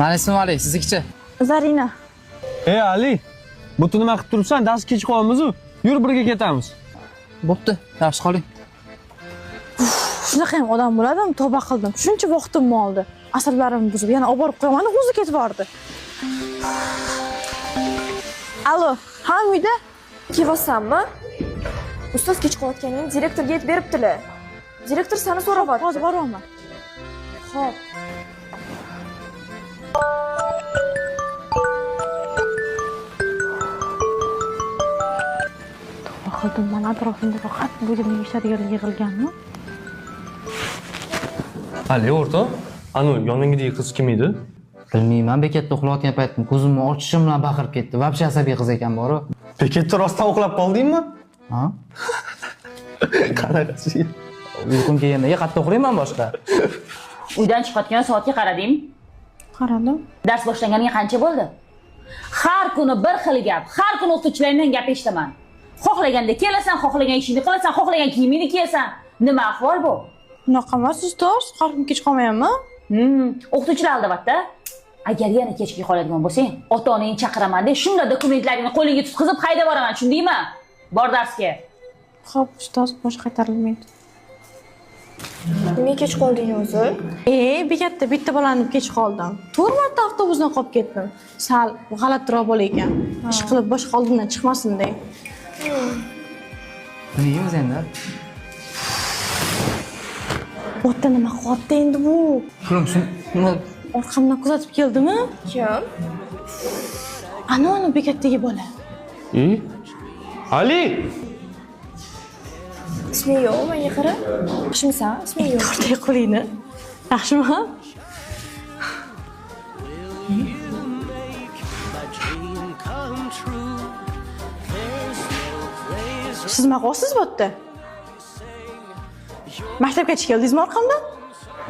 Mani ismim Ali, siznikichi? Zarina. Ey Ali, bu nima qilib turibsan? Dars kech qolyapmiz-u. Yur birga ketamiz. Bo'pti, yaxshi qoling. Shunaqa ham odam bo'ladimi? Tavba qildim. Shuncha vaqtimni oldi. Asablarimni buzib, yana olib borib qo'yaman, o'zi ketib bordi. Alo, ha uyda? Kelyapsanmi? Ustoz kech qolayotganingni direktorga aytib beribdilar. Direktor seni so'rayapti. Hozir boryapman. Xo'p. Tavba qildim, mana atrofimda faqat bu yerda eshitadiganlar yig'ilganmi? Ali o'rtoq, anu yoningdagi qiz kim edi? Bilmayman, bekatda uxlayotgan paytim ko'zimni ochishim bilan baqirib ketdi. Вообще asabiy qiz ekan boru. Bekatda rostdan uxlab qoldingmi? Ha? Qanaqasi? Uyqum kelganda, "Ya, qayerda uxlayman boshqa?" Uydan chiqayotgan soatga qarading? Qaradim. Dars boshlanganiga qancha bo'ldi? Har kuni bir xil gap, har kuni o'qituvchilaringdan gap eshitaman. Xohlaganda kelasan, xohlagan ishingni qilasan, xohlagan kiyimingni kiyasan. Nima ahvol bu? Unaqa emas, ustoz. Har kun kech qolmayapman. O'qituvchilar aldayapti. Agar yana kechga qoladigan bo'lsang, ota-onangni chaqiraman deb shunda dokumentlaringni qo'lingga tutqizib haydab boraman, tushundingmi? Bor darsga. Xo'p, ustoz, bosh qaytarilmaydi. Nimaga kech qolding o'zi? E, bekatda bitta bolani kech qoldim. 4 marta avtobusdan qolib ketdim. Sal g'alatiroq bola ekan. Ish qilib boshqa oldimdan chiqmasin dey. Nima yeymiz endi? Bu yerda nima qilyapti endi bu? Pulim nima Orqamdan kuzatib keldimi? Kim? Ana uni bekatdagi bola. E? Ali! Ismi yo'q, menga qara. Yaxshimisan? Ismi yo'q. Tortay qo'lingni. Yaxshimi? Siz nima qilyapsiz bu yerda? Maktabgacha keldingizmi orqamdan?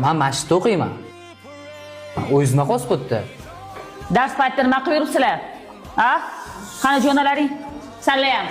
Men masjidda o'qiyman. O'zingiz nima qilyapsiz bu yerda? Dars paytida nima qilib yuribsizlar? Ha? Qani jo'nalaring? Sanlar ham.